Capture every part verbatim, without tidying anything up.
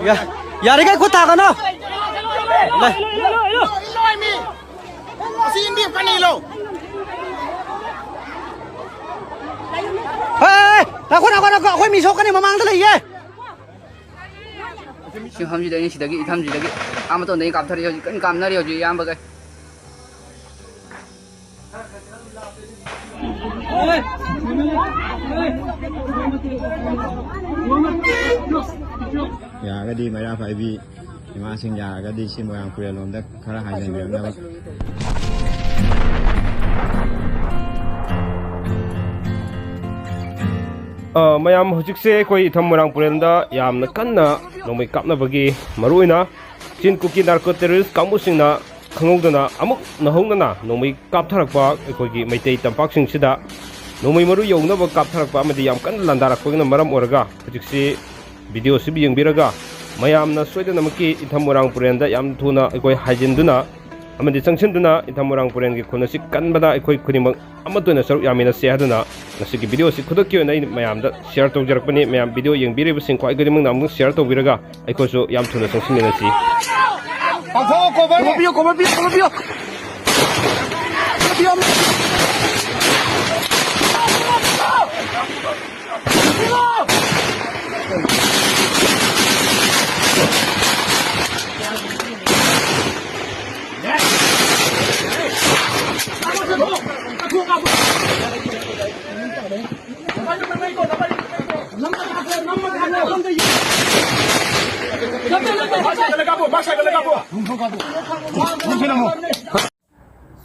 ꯌꯥ-, ꯌꯥꯔꯤꯈꯩ ꯈꯨꯠ ꯊꯥꯒꯅꯣ꯫ ꯂꯩ꯫ ꯑꯁꯤ ꯏꯟꯕꯤꯌꯨ, ꯀꯟꯅ ꯏꯜꯂꯣ꯫ ꯍꯦ, ꯉꯥꯏꯈꯣ, ꯉꯥꯏꯈꯣ, ꯉꯥꯏꯈꯣ, ꯑꯩꯈꯣꯏ ꯃꯤ ꯁꯣꯛꯀꯅꯤ, ꯃꯃꯥꯡꯗ ꯂꯩꯌꯦ꯫ ꯁꯤ ꯃꯐꯝꯁꯤꯗ ꯑꯩꯅ ꯁꯤꯗꯒꯤ, ꯏꯊꯝꯁꯤꯗꯒꯤ ꯑꯥ ꯃꯇꯣꯟꯗꯒꯤ ꯀꯥꯞꯊꯔꯛꯏ, ꯍꯧꯖꯤꯛ ꯀꯟꯅ ꯀꯥꯞꯅꯔꯤ ꯍꯧꯖꯤꯛ ꯏꯌꯥꯝꯕꯈꯩ꯫ ꯌꯥꯔꯒꯗꯤ ꯃꯩꯔꯥ ꯄꯥꯏꯕꯤ ꯏꯃꯥꯁꯤꯡ ꯌꯥꯔꯒꯗꯤ ꯁꯤ ꯃꯣꯏꯔꯥꯡ ꯄꯨꯔꯦꯜ ꯂꯣꯝꯗ ꯈꯔ ꯍꯥꯏꯖꯤꯟꯕꯤꯔꯛꯅꯕ꯫ ꯑ, ꯃꯌꯥꯝ, ꯍꯧꯖꯤꯛꯁꯦ ꯑꯩꯈꯣꯏ ꯏꯊꯝ ꯃꯣꯏꯔꯥꯡ ꯄꯨꯔꯦꯜꯗ ꯌꯥꯝꯅ ꯀꯟꯅ ꯅꯣꯡꯃꯩ ꯀꯥꯞꯅꯕꯒꯤ, ꯃꯔꯨꯑꯣꯏꯅ ꯆꯤꯟ ꯀꯨꯀꯤ ꯅꯥꯔꯀꯣ ꯇꯦꯔꯣꯔꯤꯁ ꯀꯥꯡꯕꯨꯁꯤꯡꯅ ꯈꯪꯍꯧꯗꯅ ꯑꯃꯨꯛ ꯅꯧꯍꯧꯅꯅ ꯅꯣꯡꯃꯩ ꯀꯥꯞꯊꯔꯛꯄ, ꯑꯩꯈꯣꯏꯒꯤ ꯃꯩꯇꯩ ꯇꯝꯄꯥꯛꯁꯤꯡꯁꯤꯗ ꯅꯣꯡꯃꯩ ꯃꯔꯨ ꯌꯧꯅꯕ ꯀꯥꯞꯊꯔꯛꯄ ꯑꯃꯗꯤ ꯌꯥꯝ ꯀꯟꯅ ꯂꯥꯟꯗꯥꯔꯛꯄꯒꯤꯅ ꯃꯔꯝ ꯑꯣꯏꯔꯒ ꯍꯧꯖꯤꯛꯁꯤ ꯚꯤꯗꯤꯑꯣꯁꯤꯕꯨ ꯌꯦꯡꯕꯤꯔꯒ ꯃꯌꯥꯝꯅ ꯁꯣꯏꯗꯅꯃꯛꯀꯤ ꯏꯊꯝ ꯃꯣꯏꯔꯥꯡ ꯄꯨꯔꯦꯟꯗ ꯌꯥꯝ ꯊꯨꯅ ꯑꯩꯈꯣꯏ ꯍꯥꯏꯖꯤꯟꯗꯨꯅ ꯑꯃꯗꯤ ꯆꯪꯁꯤꯟꯗꯨꯅ ꯏꯊꯝ ꯃꯣꯏꯔꯥꯡ ꯄꯨꯔꯦꯟꯒꯤ ꯈꯨꯜ ꯑꯁꯤ ꯀꯟꯕꯗ ꯑꯩꯈꯣꯏ ꯈꯨꯗꯤꯡꯃꯛ ꯑꯃꯠꯇ ꯑꯣꯏꯅ ꯁꯔꯨꯛ ꯌꯥꯃꯤꯟꯅꯁꯤ ꯍꯥꯏꯗꯨꯅ ꯉꯁꯤꯒꯤ ꯚꯤꯗꯤꯑꯣ ꯑꯁꯤ ꯈꯨꯗꯛꯀꯤ ꯑꯣꯏꯅ ꯑꯩꯅ ꯃꯌꯥꯝꯗ ꯁꯤꯌꯥꯔ ꯇꯧꯖꯔꯛꯄꯅꯤ꯫ ꯃꯌꯥꯝ ꯚꯤꯗꯤꯑꯣ ꯌꯦꯡꯕꯤꯔꯤꯕꯁꯤꯡ ꯈ꯭ꯋꯥꯏ ꯈꯨꯗꯤꯡꯃꯛꯅ ꯑꯃꯨꯛ ꯁꯤꯌꯥꯔ ꯇꯧꯕꯤꯔꯒ ꯑꯩꯈꯣꯏꯁꯨ ꯌꯥꯝ ꯊꯨꯅ ꯆꯪꯁꯤꯟꯃꯤꯟꯅꯁꯤ꯫ ꯀꯣꯚꯔ ꯄꯤꯌꯣ, ꯀꯣꯚꯔ ꯄꯤꯌꯣ, ꯀꯣꯚꯔ ꯄꯤꯌꯣ꯫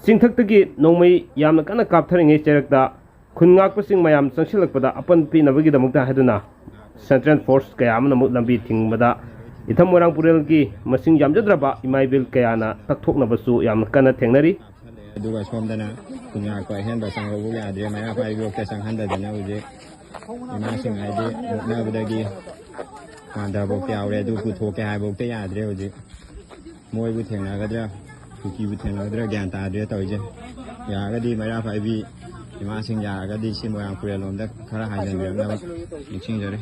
ꯆꯤꯡꯊꯛꯇꯒꯤ ꯅꯣꯡꯃꯩ ꯌꯥꯝꯅ ꯀꯟꯅ ꯀꯥꯞꯊꯔꯤꯉꯩ ꯆꯩꯔꯛꯇ ꯈꯨꯟ ꯉꯥꯛꯄꯁꯤꯡ ꯃꯌꯥꯝ ꯆꯪꯁꯤꯜꯂꯛꯄꯗ ꯑꯄꯟ ꯄꯤꯅꯕꯒꯤꯗꯃꯛꯇ ꯍꯥꯏꯗꯨꯅ ꯁꯦꯟꯇ꯭ꯔꯦꯜ ꯐꯣꯔꯁ ꯀꯌꯥ ꯑꯃꯅ ꯑꯃꯨꯛ ꯂꯝꯕꯤ ꯊꯤꯡꯕꯗ ꯏꯊꯝ ꯃꯣꯏꯔꯥꯡ ꯄꯨꯔꯦꯜꯒꯤ ꯃꯁꯤꯡ ꯌꯥꯝꯖꯗ꯭ꯔꯕ ꯏꯃꯥ ꯏꯕꯦꯜ ꯀꯌꯥꯅ ꯇꯛꯊꯣꯛꯅꯕꯁꯨ ꯌꯥꯝꯅ ꯀꯟꯅ ꯊꯦꯡꯅꯔꯤ꯫ ꯑꯗꯨꯒ ꯁꯣꯝꯗꯅ ꯈꯨꯟ ꯉꯥꯛꯄ ꯑꯍꯦꯟꯕ ꯆꯪꯍꯧꯕ ꯌꯥꯗ꯭ꯔꯦ꯫ ꯃꯩꯔꯥ ꯄꯥꯏꯕꯤꯐꯥꯎꯇ ꯆꯪꯍꯟꯗꯗꯅ ꯍꯧꯖꯤꯛ ꯏꯃꯥꯁꯤꯡ ꯍꯥꯏꯗꯤ ꯃꯨꯛꯅꯕꯗꯒꯤ ꯃꯥꯟꯗꯐꯥꯎꯇ ꯌꯥꯎꯔꯦ꯫ ꯑꯗꯨ ꯄꯨꯊꯣꯛꯀꯦ ꯍꯥꯏꯐꯥꯎꯇ ꯌꯥꯗ꯭ꯔꯦ ꯍꯧꯖꯤꯛ꯫ ꯃꯣꯏꯕꯨ ꯊꯦꯡꯅꯒꯗ꯭ꯔꯥ, ꯀꯨꯀꯤꯕꯨ ꯊꯦꯡꯅꯒꯗ꯭ꯔꯥ ꯒ꯭ꯌꯥꯟ ꯇꯥꯗ꯭ꯔꯦ ꯇꯧꯔꯤꯁꯦ꯫ ꯌꯥꯔꯒꯗꯤ ꯃꯩꯔꯥ ꯄꯥꯏꯕꯤ ꯏꯃꯥꯁꯤꯡ ꯌꯥꯔꯒꯗꯤ ꯁꯤ ꯃꯣꯏꯔꯥꯡ ꯄꯨꯔꯦꯜ ꯂꯣꯝꯗ ꯈꯔ ꯍꯥꯏꯖꯤꯟꯕꯤꯔꯛꯅꯕ ꯅꯤꯡꯁꯤꯡꯖꯔꯤ꯫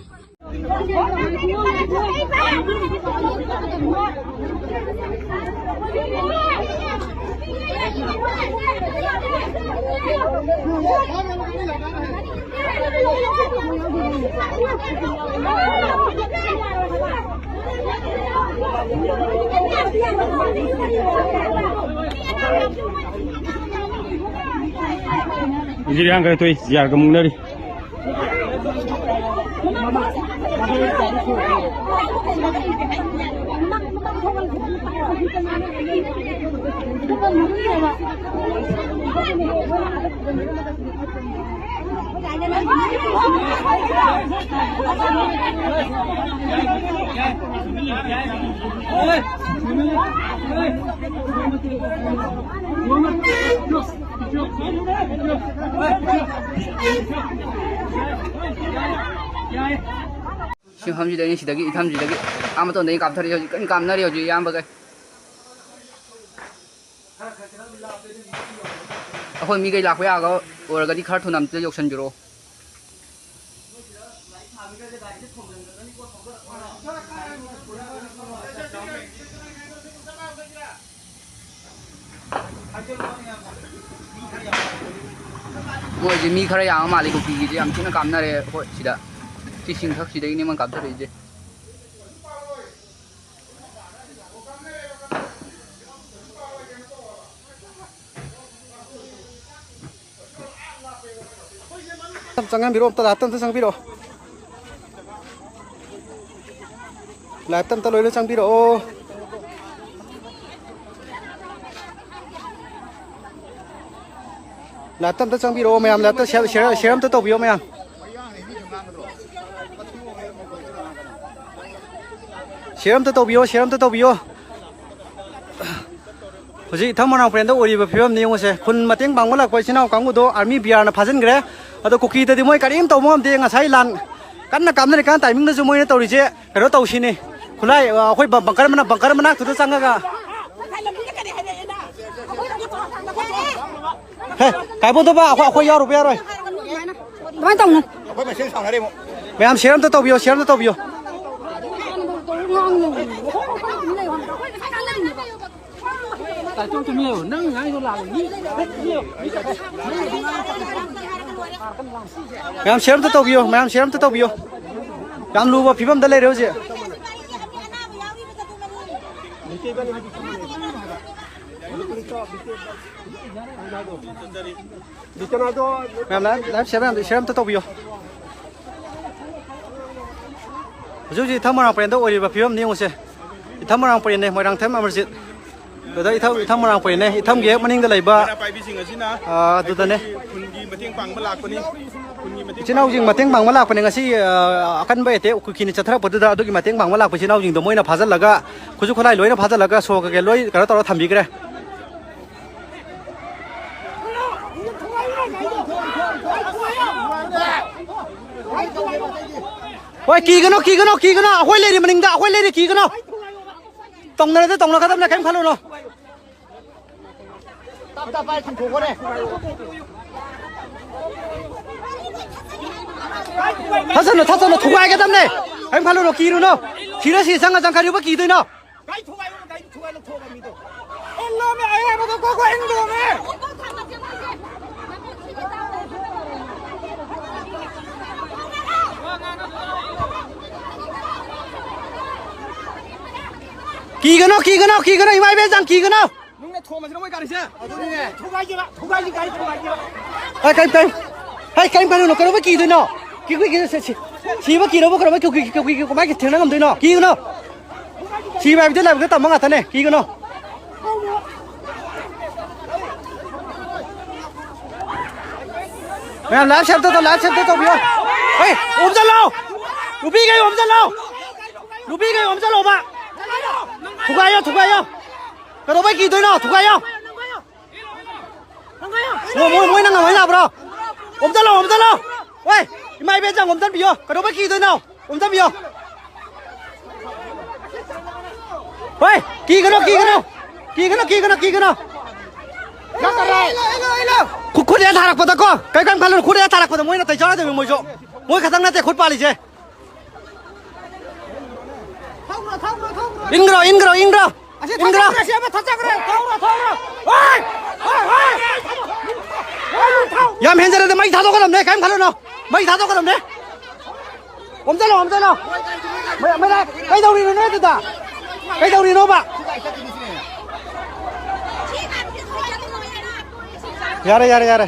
ꯍꯧꯖꯤꯛ ꯏꯔꯥꯡ ꯈꯔ ꯊꯣꯛꯏ, ꯖꯤ ꯑꯥꯔꯒ ꯃꯨꯛꯅꯔꯤ꯫ ꯁꯤ ꯃꯐꯝꯁꯤꯗꯩꯅꯤ, ꯁꯤꯗꯒꯤ, ꯏꯐꯝꯁꯤꯗꯒꯤ ꯑꯥ ꯃꯇꯣꯟꯗꯒꯤ ꯀꯥꯞꯊꯔꯛꯏ꯫ ꯍꯧꯖꯤꯛ ꯀꯟꯅ ꯀꯥꯞꯅꯔꯤ ꯍꯧꯖꯤꯛ ꯏꯌꯥꯝꯕꯈꯩ꯫ ꯑꯩꯈꯣꯏ ꯃꯤꯈꯩ ꯂꯥꯛꯄ ꯌꯥꯒ ꯑꯣꯏꯔꯒꯗꯤ ꯈꯔ ꯊꯨꯅ ꯑꯝꯇ ꯌꯧꯁꯟꯕꯤꯔꯛꯑꯣ꯫ ꯃꯣꯏꯁꯦ ꯃꯤ ꯈꯔ ꯌꯥꯝꯕ ꯃꯥꯜꯂꯤ, ꯀꯨꯀꯤꯒꯤꯁꯦ ꯌꯥꯝ ꯊꯤꯅ ꯀꯥꯞꯅꯔꯦ ꯑꯩꯈꯣꯏ ꯁꯤꯗ꯫ ꯁꯤ ꯆꯤꯡꯊꯛꯁꯤꯗꯒꯤꯅꯦ ꯃꯣꯏꯅ ꯀꯥꯞꯊꯔꯛꯏꯁꯦ꯫ ꯆꯪꯍꯟꯕꯤꯔꯛꯑꯣ, ꯑꯝꯇ ꯂꯥꯏꯠꯇ ꯑꯝꯇ ꯆꯪꯕꯤꯔꯛꯑꯣ꯫ ꯂꯥꯏꯠꯇ ꯑꯝꯇ ꯂꯣꯏꯅ ꯆꯪꯕꯤꯔꯛꯑꯣ꯫ ꯂꯥꯏꯠꯇ ꯑꯝꯇ ꯆꯪꯕꯤꯔꯛꯑꯣ ꯃꯌꯥꯝ, ꯂꯥꯏꯠꯇ ꯁꯤꯌꯔ, ꯁꯤꯌꯔ, ꯁꯤꯌꯔ ꯑꯝꯇ ꯇꯧꯕꯤꯌꯣ ꯃꯌꯥꯝ꯫ ꯁꯤꯌꯔ ꯑꯝꯇ ꯇꯧꯕꯤꯌꯣ, ꯁꯤꯌꯔ ꯑꯝꯇ ꯇꯧꯕꯤꯌꯣ꯫ ꯍꯧꯖꯤꯛ ꯏꯊꯪ ꯃꯣꯏꯔꯥꯡ ꯄꯔꯦꯟꯗ ꯑꯣꯏꯔꯤꯕ ꯐꯤꯕꯝꯅꯤ ꯌꯦꯡꯉꯨꯁꯦ꯫ ꯈꯨꯟ ꯃꯇꯦꯡ ꯄꯥꯡꯕ ꯂꯥꯛꯄ ꯏꯆꯤꯟ ꯏꯅꯥꯎ ꯀꯥꯡꯕꯨꯗꯣ ꯑꯥꯔꯃꯤ ꯕꯤ ꯑꯥꯔꯅ ꯐꯥꯖꯤꯟꯈ꯭ꯔꯦ꯫ ꯑꯗꯣ ꯀꯨꯀꯤꯗꯗꯤ ꯃꯣꯏ ꯀꯔꯤꯝ ꯇꯧꯕ ꯉꯝꯗꯦ꯫ ꯉꯁꯥꯏ ꯂꯥꯟ ꯀꯟꯅ ꯀꯥꯞꯅꯔꯤꯀꯥꯟ ꯇꯥꯏꯃꯤꯡꯗꯁꯨ ꯃꯣꯏꯅ ꯇꯧꯔꯤꯁꯦ ꯀꯩꯅꯣ ꯇꯧꯁꯤꯅꯤ, ꯈꯨꯠꯂꯥꯏ, ꯑ, ꯑꯩꯈꯣꯏ ꯕ-, ꯕꯪꯀꯔ ꯃꯅꯥꯛ, ꯕꯪꯀꯔ ꯃꯅꯥꯛꯇꯨꯗ ꯆꯪꯉꯒ꯫ ꯍꯦ, ꯀꯥꯏꯕꯣꯟꯊꯣꯏꯕ, ꯑꯩꯈꯣꯏ, ꯑꯩꯈꯣꯏ ꯌꯥꯎꯔꯨꯕ ꯌꯥꯔꯣꯏ꯫ ꯑꯗꯨꯃꯥꯏꯅ ꯇꯧꯅꯨ꯫ ꯑꯩꯈꯣꯏ ꯃꯁꯦꯟ ꯁꯥꯎꯅꯔꯦ ꯑꯃꯨꯛ꯫ ꯃꯌꯥꯝ ꯁꯤꯌꯔ ꯑꯝꯇ ꯇꯧꯕꯤꯌꯣ, ꯁꯤꯌꯥꯔ ꯑꯝꯇ ꯇꯧꯕꯤꯌꯣ꯫ ꯃꯌꯥꯝ ꯁꯤꯌꯔ ꯑꯝꯇ ꯇꯧꯕꯤꯌꯣ, ꯃꯌꯥꯝ ꯁꯤꯌꯔ ꯑꯝꯇ ꯇꯧꯕꯤꯌꯣ꯫ ꯌꯥꯝ ꯂꯨꯕ ꯐꯤꯕꯝꯗ ꯂꯩꯔꯦ ꯍꯧꯖꯤꯛ꯫ ꯃꯌꯥꯝ ꯂꯥꯏꯚ, ꯂꯥꯏꯚ ꯁꯤꯌꯔ ꯃꯌꯥꯝꯗꯣ ꯁꯤꯌꯔ ꯑꯝꯇ ꯇꯧꯕꯤꯌꯣ꯫ ꯍꯧꯖꯤꯛ ꯍꯧꯖꯤꯛ ꯏꯊꯝ ꯃꯣꯏꯔꯥꯡ ꯄꯔꯦꯡꯗ ꯑꯣꯏꯔꯤꯕ ꯐꯤꯕꯝꯅꯤ ꯌꯦꯡꯉꯨꯁꯦ꯫ ꯏꯊꯝ ꯃꯣꯏꯔꯥꯡ ꯄꯔꯦꯡꯅꯦ, ꯃꯣꯏꯔꯥꯡꯊꯦꯝ ꯑꯃꯔꯖꯤꯠ꯫ ꯕ꯭ꯔꯗꯔ, ꯏꯊꯝ, ꯏꯊꯝ ꯃꯣꯏꯔꯥꯡ ꯄꯔꯦꯡꯅꯦ꯫ ꯏꯊꯝꯒꯤ ꯍꯦꯛ ꯃꯅꯤꯡꯗ ꯂꯩꯕ, ꯄꯥꯏꯕꯤꯁꯤꯡ ꯑꯁꯤꯅ ꯑꯥ, ꯑꯗꯨꯗꯅꯦ꯫ ꯑꯩꯈꯣꯏꯒꯤ ꯈꯨꯟꯒꯤ ꯃꯇꯦꯡ ꯄꯥꯡꯕ ꯂꯥꯛꯄꯅꯤ꯫ ꯈꯨꯟꯒꯤ ꯃꯇꯦꯡ ꯏꯆꯤꯟ ꯏꯅꯥꯎꯁꯤꯡ ꯄꯥꯡꯕ ꯃꯇꯦꯡ ꯄꯥꯡꯕ ꯂꯥꯛꯄꯅꯦ ꯉꯁꯤ, ꯑꯥ, ꯑꯀꯟꯕ ꯑꯦꯇꯦꯛ ꯀꯨꯀꯤꯅ ꯆꯠꯊꯔꯛꯄꯗꯨꯗ꯫ ꯑꯗꯨꯒꯤ ꯃꯇꯦꯡ ꯄꯥꯡꯕ ꯂꯥꯛꯄ ꯏꯆꯤꯟ ꯏꯅꯥꯎꯁꯤꯡꯗꯣ ꯃꯣꯏꯅ ꯐꯥꯖꯤꯜꯂꯒ ꯈꯨꯠꯁꯨ ꯈꯨꯠꯂꯥꯏ ꯂꯣꯏꯅ ꯐꯥꯖꯤꯜꯂꯒ ꯁꯣꯔ ꯀꯩꯀꯩ ꯂꯣꯏ ꯀꯩꯅꯣ ꯇꯧꯔ ꯊꯝꯕꯤꯈ꯭ꯔꯦ꯫ ꯍꯣꯏ, ꯀꯤꯒꯅꯣ, ꯀꯤꯒꯅꯣ, ꯀꯤꯒꯅꯣ, ꯑꯩꯈꯣꯏ ꯂꯩꯔꯤ ꯃꯅꯤꯡꯗ, ꯑꯩꯈꯣꯏ ꯂꯩꯔꯤ, ꯀꯤꯒꯅꯣ꯫ ꯇꯧꯅꯔꯗꯤ ꯇꯧꯅꯒꯗꯕꯅꯦ, ꯀꯩꯝ ꯈꯜꯂꯨꯅꯣ꯫ ꯊꯠꯆꯜꯂꯣ, ꯊꯠꯆꯜꯂꯣ, ꯊꯨꯒꯥꯏꯒꯗꯕꯅꯦ꯫ ꯀꯩꯝ ꯈꯜꯂꯨꯅꯣ, ꯀꯤꯔꯨꯅꯣ꯫ ꯁꯤꯔ ꯁꯤ ꯆꯪꯉ ꯆꯪ ꯀꯔꯤꯕ ꯀꯤꯗꯣꯏꯅꯣ? ꯒꯥꯔꯤ ꯊꯨꯒꯥꯏꯔꯨꯅꯨ, ꯒꯥꯔꯤ ꯊꯨꯒꯥꯏ ꯂꯧꯊꯣꯛꯑꯒ ꯃꯤꯗꯣ꯫ ꯏꯜꯂꯣꯃꯦ, ꯑꯍꯦꯟꯕꯗꯣ ꯀꯣꯛ ꯀꯣꯛ ꯏꯟꯗꯣꯃꯦ꯫ ꯀꯤꯒꯅꯣ, ꯀꯤꯒꯅꯣ, ꯀꯤꯒꯅꯣ, ꯏꯃꯥ ꯏꯕꯦꯟ ꯆꯥꯡ ꯀꯤꯒꯅꯣ꯫ ꯅꯨꯡꯅ ꯊꯣꯝꯃꯁꯤꯔ ꯃꯣꯏ ꯒꯥꯔꯤꯁꯦ? ꯑꯗꯨꯅꯤꯅꯦ, ꯊꯨꯒꯥꯏꯁꯤꯔ, ꯊꯨꯒꯥꯏꯁꯤ, ꯒꯥꯔꯤ ꯊꯨꯒꯥꯏꯁꯤꯔ꯫ ꯑꯦ, ꯀꯩꯝ, ꯀꯩꯝ, ꯍꯩ, ꯀꯩꯝ ꯈꯜꯂꯨꯅꯨ, ꯀꯩꯗꯧꯕꯩ ꯀꯤꯗꯣꯏꯅꯣ? ꯀꯤ-, ꯀꯤ-, ꯀꯤ-, ꯁꯤ-, ꯁꯤ-, ꯁꯤꯕ ꯀꯤꯔꯕꯨ ꯀꯩꯗꯧꯕꯩ ꯀꯤ-, ꯀꯤ-, ꯀꯤ-, ꯀꯤ-, ꯀꯃꯥꯏꯅ ꯊꯦꯡꯅ ꯉꯝꯗꯣꯏꯅꯣ? ꯀꯤꯒꯅꯣ꯫ ꯁꯤꯕ ꯍꯥꯏꯕꯗꯤ ꯂꯥꯏꯕꯛꯇ ꯇꯝꯕ ꯉꯥꯛꯇꯅꯦ, ꯀꯤꯒꯅꯣ꯫ ꯃꯌꯥꯝ ꯂꯥꯏꯐ ꯁꯦꯞꯇ ꯇꯧ, ꯂꯥꯏꯐ ꯁꯦꯞꯇ ꯇꯧꯕꯤꯌꯣ꯫ ꯍꯩ, ꯑꯣꯝꯁꯤꯜꯂꯣ! ꯅꯨꯄꯤꯈꯩ ꯑꯣꯝꯁꯤꯜꯂꯣ! ꯅꯨꯄꯤꯈꯩ ꯑꯣꯝꯁꯤꯜꯂꯣꯕ! ꯊꯨꯒꯥꯏꯌꯣ, ꯊꯨꯒꯥꯏꯌꯣ! ꯀꯩꯗꯧꯕꯩ ꯀꯤꯗꯣꯏꯅꯣ? ꯊꯨꯒꯥꯏꯌꯣ! ꯃꯣꯏ, ꯃꯣꯏ, ꯃꯣꯏꯅ ꯉꯝꯍꯟ ꯌꯥꯕ꯭ꯔꯣ? ꯑꯣꯝꯁꯤꯜꯂꯣ, ꯑꯣꯝꯁꯤꯜꯂꯣ! ꯍꯣꯏ, ꯏꯃꯥ ꯏꯕꯦꯟ ꯆꯪ ꯑꯣꯝꯁꯤꯟꯕꯤꯌꯣ꯫ ꯀꯩꯗꯧꯕꯩ ꯀꯤꯗꯣꯏꯅꯣ? ꯑꯣꯝꯁꯤꯟꯕꯤꯌꯣ꯫ ꯍꯣꯏ, ꯀꯤꯒꯅꯣ, ꯀꯤꯒꯅꯣ꯫ ꯀꯤꯒꯅꯣ, ꯀꯤꯒꯅꯣ, ꯀꯤꯒꯅꯣ꯫ ꯈꯨ-, ꯈꯨꯠ ꯍꯦꯛ ꯊꯥꯔꯛꯄꯗꯀꯣ, ꯀꯩꯝ, ꯀꯩꯝ ꯈꯜꯂꯨꯅꯨ, ꯈꯨꯠ ꯍꯦꯛ ꯊꯥꯔꯛꯄꯗ ꯃꯣꯏꯅ ꯇꯩꯖꯔꯗꯣꯏꯅꯤ ꯃꯣꯏꯁꯨ꯫ ꯃꯣꯏ ꯈꯛꯇꯪ ꯅꯠꯇꯦ ꯈꯨꯠ ꯄꯥꯜꯂꯤꯁꯦ꯫ ꯊꯧꯈ꯭ꯔꯣ, ꯊꯧꯈ꯭ꯔꯣ, ꯊꯧꯈ꯭ꯔꯣ꯫ ꯏꯟꯈ꯭ꯔꯣ, ꯏꯟꯈ꯭ꯔꯣ, ꯏꯟꯈ꯭ꯔꯣ꯫ ꯑꯁꯤ ꯏꯟꯈ꯭ꯔꯣ꯫ ꯊꯧꯖꯈ꯭ꯔꯦ, ꯑꯁꯤ ꯑꯃ ꯊꯧꯖꯈ꯭ꯔꯦ꯫ ꯊꯧꯔꯣ, ꯊꯧꯔꯣ꯫ ꯍꯣꯏ! ꯍꯣꯏ, ꯍꯣꯏ! ꯌꯥꯝ ꯍꯦꯟꯖꯔꯗꯤ ꯃꯩ ꯊꯥꯗꯣꯛꯀꯗꯕꯅꯦ, ꯀꯔꯤꯝ ꯈꯜꯂꯨꯅꯣ꯫ ꯃꯩ ꯊꯥꯗꯣꯛꯀꯗꯕꯅꯦ꯫ ꯑꯣꯝꯁꯤꯜꯂꯣ, ꯑꯣꯝꯁꯤꯜꯂꯣ꯫ ꯃꯩ, ꯃꯩ ꯂꯥꯛ-, ꯀꯩꯗꯧꯔꯤꯅꯣ ꯅꯣꯏ ꯑꯗꯨꯗ? ꯀꯩꯗꯧꯔꯤꯅꯣꯕ? ꯌꯥꯔꯦ, ꯌꯥꯔꯦ, ꯌꯥꯔꯦ꯫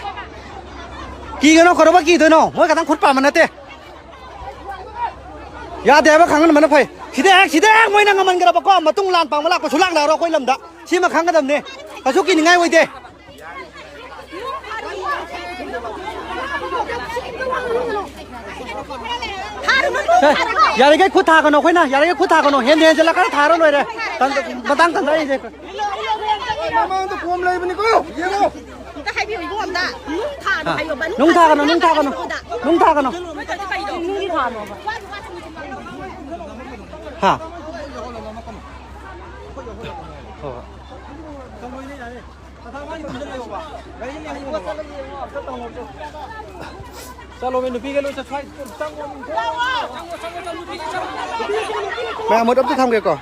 ꯀꯤꯒꯅꯣ, ꯀꯩꯗꯧꯕ ꯀꯤꯗꯣꯏꯅꯣ? ꯃꯣꯏ ꯈꯛꯇꯪ ꯈꯨꯠ ꯄꯥꯟꯕ ꯅꯠꯇꯦ꯫ ꯌꯥꯗꯦ ꯍꯥꯏꯕ ꯈꯪꯍꯟꯕꯅ ꯐꯩ꯫ ꯁꯤꯗ ꯍꯦꯛ, ꯁꯤꯗ ꯍꯦꯛ ꯃꯣꯏꯅ ꯉꯝꯍꯟꯈ꯭ꯔꯕꯀꯣ, ꯃꯇꯨꯡ ꯂꯥꯟ ꯄꯥꯡꯕ ꯂꯥꯛꯄꯁꯨ ꯂꯥꯛꯅꯔꯣ ꯑꯩꯈꯣꯏ ꯂꯝꯗ꯫ ꯁꯤꯃ ꯈꯪꯒꯗꯕꯅꯦ꯫ ꯀꯩꯁꯨ ꯀꯤꯅꯤꯡꯉꯥꯏ ꯑꯣꯏꯗꯦ꯫ ꯌꯥꯔꯤꯈꯩ ꯈꯨꯠ ꯊꯥꯒꯅꯣ ꯑꯩꯈꯣꯏꯅ, ꯌꯥꯔꯤꯈꯩ ꯈꯨꯠ ꯊꯥꯒꯅꯣ꯫ ꯍꯦꯟ ꯍꯦꯟꯖꯜꯂꯛꯀꯥꯟꯗ ꯊꯥꯔ ꯂꯣꯏꯔꯦ꯫ ꯇꯟ-, ꯃꯇꯥꯡ ꯇꯟꯖꯔꯤꯁꯦ꯫ ꯃꯃꯥꯡꯗ ꯀꯣꯝ ꯂꯩꯕꯅꯤꯀꯣ, ꯌꯦꯡꯉꯣ꯫ ꯑꯝꯇ ꯍꯥꯏꯕꯤꯌꯨ ꯏꯕꯨꯡꯉꯣ ꯑꯝꯇ꯫ ꯅꯨꯡ ꯊꯥꯅꯣ ꯍꯥ꯫ ꯍꯥꯏꯌꯣꯕ, ꯅꯨꯡ ꯅꯨꯡ ꯊꯥꯒꯅꯣ, ꯊꯥꯅꯣ ꯅꯨꯡ ꯊꯥꯒꯅꯣ, ꯍꯥꯏꯌꯣꯕ꯫ ꯅꯨꯡ ꯊꯥꯒꯅꯣ꯫ ꯅꯨꯡ ꯊꯥꯅꯣꯕ꯫ ꯍꯥ꯫ ꯍꯣꯏ, ꯍꯣꯏ꯫ ꯆꯠꯂꯣꯃꯤ, ꯅꯨꯄꯤꯒ ꯂꯣꯏ ꯆꯠ-, ꯁ꯭ꯋꯥꯏ ꯆꯪꯉꯣ꯫ ꯃꯌꯥꯝ ꯃꯨꯠ ꯑꯝꯇ ꯊꯝꯒꯦꯀꯣ꯫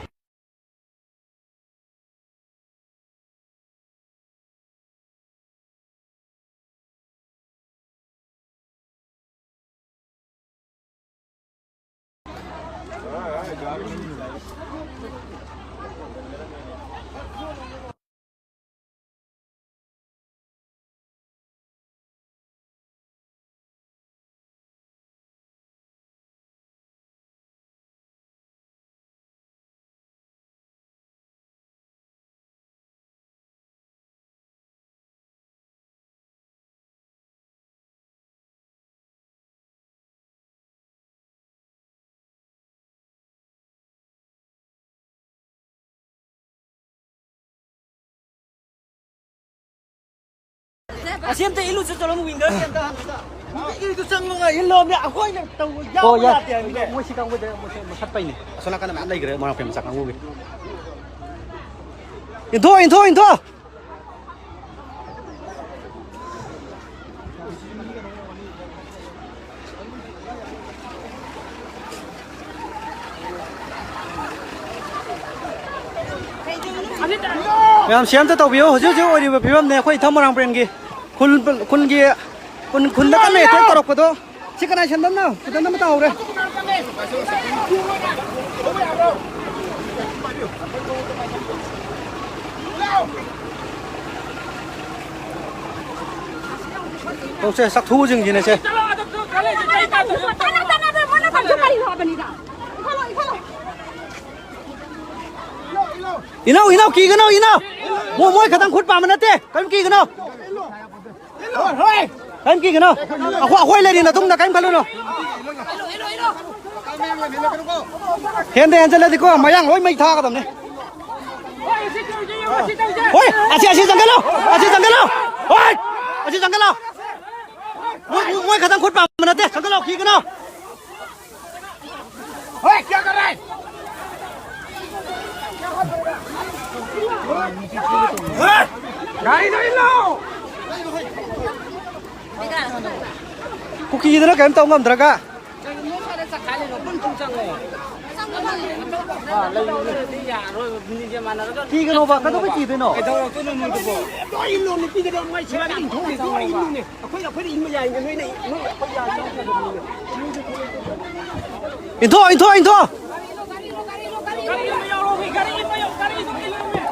ꯑꯁꯤ ꯑꯝꯇ ꯏꯜꯂꯨ ꯆꯠ ꯆꯠꯂꯣ, ꯋꯤꯡꯒꯔꯁꯦ ꯑꯝꯇ꯫ ꯏꯗꯨ ꯆꯪꯉꯒ ꯏꯜꯂꯣꯃꯤ, ꯑꯩꯈꯣꯏꯅ ꯇꯧꯕ ꯌꯥꯎꯕ ꯑꯣ, ꯌꯥꯏ꯫ ꯌꯥꯗꯦ ꯍꯥꯏꯕꯅꯦ꯫ ꯃꯣꯏ ꯁꯤ ꯀꯥꯡꯕꯨꯗ ꯃꯨꯊꯠ-, ꯃꯨꯊꯠꯄꯩꯅꯦ꯫ ꯑꯁꯣꯝ ꯅꯥꯀꯟꯗ ꯃꯌꯥꯝ ꯂꯩꯈ꯭ꯔꯦ, ꯃꯣꯏꯔꯥꯡ ꯐꯤ ꯃꯆꯥ ꯀꯥꯡꯕꯨꯒꯤ꯫ ꯏꯟꯊꯣꯛ, ꯏꯟꯊꯣꯛ, ꯏꯟꯊꯣꯛ꯫ ꯃꯌꯥꯝ ꯁꯤꯌꯔ ꯑꯝꯇ ꯇꯧꯕꯤꯌꯨ꯫ ꯍꯧꯖꯤꯛ ꯍꯧꯖꯤꯛ ꯑꯣꯏꯔꯤꯕ ꯐꯤꯕꯝꯅꯦ ꯑꯩꯈꯣꯏ ꯏꯊꯝ ꯃꯣꯏꯔꯥꯡ ꯄꯔꯦꯡꯒꯤ ꯈꯨꯜ, ꯈꯨꯜꯒꯤ, ꯈꯨꯟ, ꯈꯨꯟꯗ ꯀꯟꯅ ꯑꯦꯇꯦꯛ ꯇꯧꯔꯛꯄꯗꯣ꯫ ꯁꯤ ꯀꯅꯥꯏ ꯁꯟꯗꯟꯅꯣ? ꯁꯟꯗꯟ ꯑꯃ ꯇꯥꯍꯧꯔꯦ꯫ ꯇꯧꯁꯦ, ꯆꯥꯛꯊꯨꯁꯤꯡꯁꯤꯅꯦꯁꯦ꯫ ꯏꯅꯧ, ꯏꯅꯧ, ꯀꯤꯒꯅꯣ, ꯏꯅꯧ꯫ ꯃꯣꯏ, ꯃꯣꯏ ꯈꯛꯇꯪ ꯈꯨꯠ ꯄꯥꯝꯕ ꯅꯠꯇꯦ꯫ ꯀꯔꯤꯝ ꯀꯤꯒꯅꯣ꯫ ꯀꯔꯤꯝ ꯀꯤꯒꯅꯣ꯫ ꯑꯩꯈꯣꯏ, ꯑꯩꯈꯣꯏ ꯂꯩꯔꯤ ꯅꯇꯨꯡꯗ, ꯀꯔꯤꯝ ꯈꯜꯂꯨꯅꯨ꯫ ꯍꯦꯟꯗ ꯍꯦꯟꯖꯜꯂꯗꯤꯀꯣ, ꯃꯌꯥꯡ ꯂꯣꯏ ꯃꯩ ꯊꯥꯒꯗꯕꯅꯦ꯫ ꯍꯣꯏ, ꯑꯁꯤ, ꯑꯁꯤ ꯆꯪꯁꯤꯜꯂꯣ꯫ ꯑꯁꯤ ꯆꯪꯁꯤꯜꯂꯣ꯫ ꯍꯣꯏ, ꯑꯁꯤ ꯆꯪꯁꯤꯜꯂꯣ꯫ ꯃꯣꯏ, ꯃꯣꯏ, ꯃꯣꯏ ꯈꯛꯇꯪ ꯈꯨꯠ ꯄꯥꯝꯕ ꯅꯠꯇꯦ꯫ ꯆꯪꯁꯤꯜꯂꯣ, ꯀꯤꯒꯅꯣ꯫ ꯍꯣꯏ, ꯀꯌꯥ ꯀꯔꯥꯏ? ꯒꯥꯔꯤꯗꯣ ꯏꯜꯂꯣ! ꯀꯨꯀꯤꯗꯨꯅ ꯀꯔꯤꯝ ꯇꯧ ꯉꯝꯗ꯭ꯔꯒ꯫ ꯀꯤꯒꯅꯣꯕ, ꯀꯩꯗꯧꯕꯩ ꯀꯤꯗꯣꯏꯅꯣ? ꯀꯩꯗꯧꯔꯛꯇꯣꯏꯅꯣ ꯅꯣꯏꯗꯨꯕꯣ? ꯂꯣꯏ ꯏꯜꯂꯣ, ꯅꯨꯄꯤꯗꯨꯗ ꯃꯥꯏ ꯁꯦꯒꯥꯏꯗ ꯏꯟꯊꯣꯛꯑꯝꯃꯦ, ꯂꯣꯏ ꯏꯜꯂꯨꯅꯦ꯫ ꯑꯩꯈꯣꯏ, ꯑꯩꯈꯣꯏꯅ ꯏꯟꯕ ꯌꯥꯏꯅꯦ, ꯅꯣꯏꯅ, ꯅꯣꯏ, ꯑꯩꯈꯣꯏ ꯌꯥꯗꯦ꯫ ꯏꯟꯊꯣꯛ, ꯏꯟꯊꯣꯛ, ꯏꯟꯊꯣꯛ!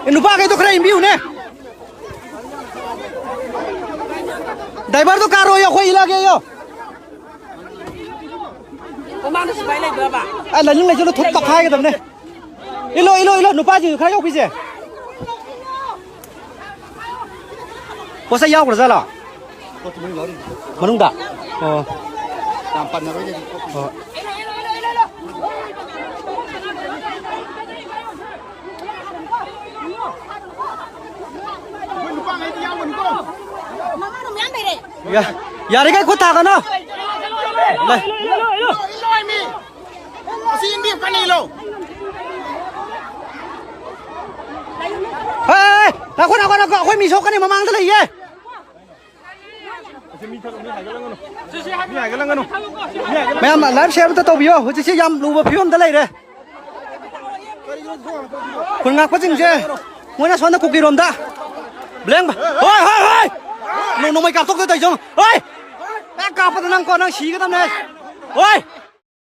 ꯑꯦ, ꯅꯨꯄꯥꯈꯩꯗꯣ ꯈꯔ ꯏꯟꯕꯤꯌꯨꯅꯦ꯫ ꯗ꯭ꯔꯥꯏꯚꯔꯗꯣ ꯀꯥꯔꯣꯏꯌꯣ, ꯑꯩꯈꯣꯏ ꯏꯜꯂꯛꯑꯒꯦꯌꯣ꯫ ꯃꯃꯥꯡꯗ ꯁꯤꯐꯥꯏ ꯂꯩꯕ꯭ꯔꯕ? ꯑ, ꯂꯥꯏꯅꯤꯡ ꯂꯩꯖꯅꯨ, ꯊꯨꯞ ꯇꯛꯈꯥꯏꯒꯗꯕꯅꯦ꯫ ꯏꯜꯂꯣ, ꯏꯜꯂꯣ, ꯏꯜꯂꯣ, ꯅꯨꯄꯥꯁꯤꯡꯁꯨ ꯈꯔ ꯌꯧꯕꯤꯁꯦ꯫ ꯄꯣꯠ ꯆꯩ ꯌꯥꯎꯈ꯭ꯔꯖꯥꯠꯂꯣ? ꯃꯅꯨꯡꯗ? ꯑꯣ꯫ ꯌꯥꯝ ꯄꯟꯅꯔꯣꯏꯗ꯫ ꯑꯣ꯫ ꯌꯥ-, ꯌꯥꯔꯤꯈꯩ ꯈꯨꯠ ꯊꯥꯒꯅꯨ꯫ ꯂꯩ꯫ ꯍꯦ, ꯉꯥꯏꯈꯣ, ꯉꯥꯏꯈꯣ, ꯉꯥꯏꯈꯣ, ꯑꯩꯈꯣꯏ ꯃꯤ ꯁꯣꯛꯀꯅꯤ, ꯃꯃꯥꯡꯗ ꯂꯩꯌꯦ꯫ ꯃꯌꯥꯝ ꯂꯥꯏꯐ ꯁꯦꯌꯔ ꯑꯝꯇ ꯇꯧꯕꯤꯌꯣ, ꯍꯧꯖꯤꯛꯁꯦ ꯌꯥꯝ ꯂꯨꯕ ꯐꯤꯕꯝꯗ ꯂꯩꯔꯦ꯫ ꯈꯨꯟ ꯉꯥꯛꯄꯁꯤꯡꯁꯦ ꯃꯣꯏꯅ ꯁꯣꯝꯗ ꯀꯨꯀꯤꯔꯣꯝꯗ꯫ ꯕ꯭ꯂꯦꯡ꯫ ꯍꯣꯏ, ꯍꯣꯏ, ꯍꯣꯏ! ꯅꯣꯡ-, ꯅꯣꯡꯃꯩ ꯀꯥꯞꯊꯣꯛꯇꯣꯏ ꯇꯧꯔꯤꯁꯦ ꯌꯦꯡꯉꯣ꯫ ꯍꯣꯏ! ꯍꯦꯛ ꯀꯥꯞꯄꯗ ꯅꯪꯀꯣ, ꯅꯪ ꯁꯤꯒꯗꯕꯅꯦ꯫ ꯍꯣꯏ!